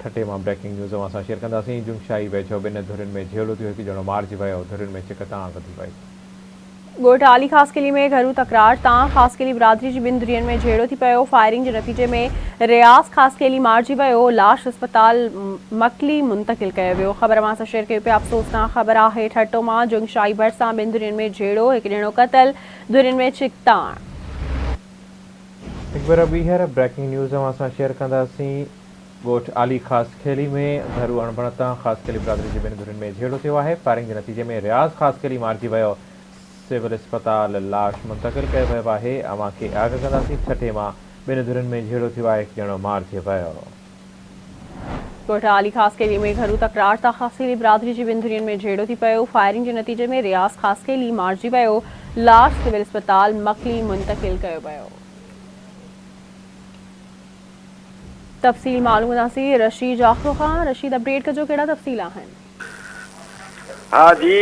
ٺٽي مان breaking news اوهان سان شيئر ڪنداسين، جنگشاهي ويجهو ٻن ڌرين ۾ جهيڙو ٿيو، هڪ ڄڻو مارجي ويو، ڌرين ۾ ڇڪتاڻ وڌي وئي. ڳوٺ عالي خاصخيلي ۾ گهرو تڪرار تان خاصخيلي برادري جي ٻن ڌرين ۾ جهيڙو ٿي پيو، فائرنگ جي نتيجي ۾ رياض خاصخيلي مارجي ويو، لاش اسپتال مڪلي منتقل ڪيو ويو. خبر اوهان سان شيئر ڪيون پيا افسوسناڪ خبر آهي ٺٽو مان جنگشاهي ڀرسان ٻن ڌرين ۾ جهيڙو، هڪ ڄڻو قتل، ڌرين ۾ ڇڪتاڻ. هڪ ڀيرو ٻيهر بريڪنگ نيوز اوهان سان شيئر ڪنداسين. ڳوٺ عالي خاصخيلي ۾ گهرو اڻبڻت تان خاصخيلي برادري جي ٻن ڌرين ۾ جهيڙو ٿيو آهي، فائرنگ جي نتيجي ۾ رياض خاصخيلي مارجي ويو، سول اسپتال لاش منتقل ڪيو ويو آهي، اوهان کي آگاهه ڪنداسين، ٺٽي مان ٻن ڌرين ۾ جهيڙو ٿيو آهي، هڪ ڄڻو مارجي ويو. ڳوٺ عالي خاصخيلي ۾ گهرو تڪرار تان خاصخيلي برادري جي ٻن ڌرين ۾ جهيڙو ٿي پيو، فائرنگ جي نتيجي ۾ رياض خاصخيلي مارجي ويو، لاش سول اسپتال مڪلي منتقل ڪيو ويو. تفصيل معلوم ڪنداسين رشيد جاکرو کان، رشيد اپڊيٽ ڪجو ڪهڙا تفصيل آهن. ها جي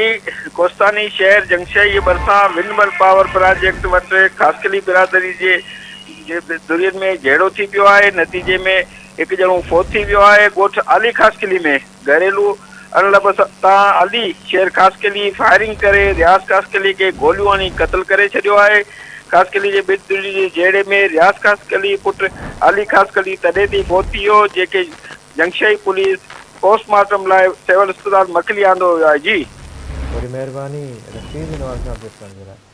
ڪوستاني شهر جنگشاهي جي ڀرسان ونڊ مل پاور پراجيڪٽ وٽ خاصخيلي برادري جي ڌرين ۾ جهيڙو ٿي پيو آهي نتيجي ۾ هڪ ڄڻو فوت ٿي ويو آهي ڳوٺ علي خاصخيلي ۾ گهريلو اڻلڀ تان علي شير خاصخيلي فائرنگ ڪري رياض خاصخيلي کي گوليون هڻي قتل ڪري ڇڏيو آهي خاصخيلي جي ٻن ڌرين جي جهيڙي ۾ رياض خاصخيلي پٽ علي خاصخيلي تڏي تي فوت ٿي ويو جنهن کي جنگشاهي پوليس پوسٽ مارٽم لاء سول اسپتال مڪلي آندو ويو آهي جي. وڏي مهرباني رشيد نواز کان اپڊيٽ ڪرڻ جي لاء.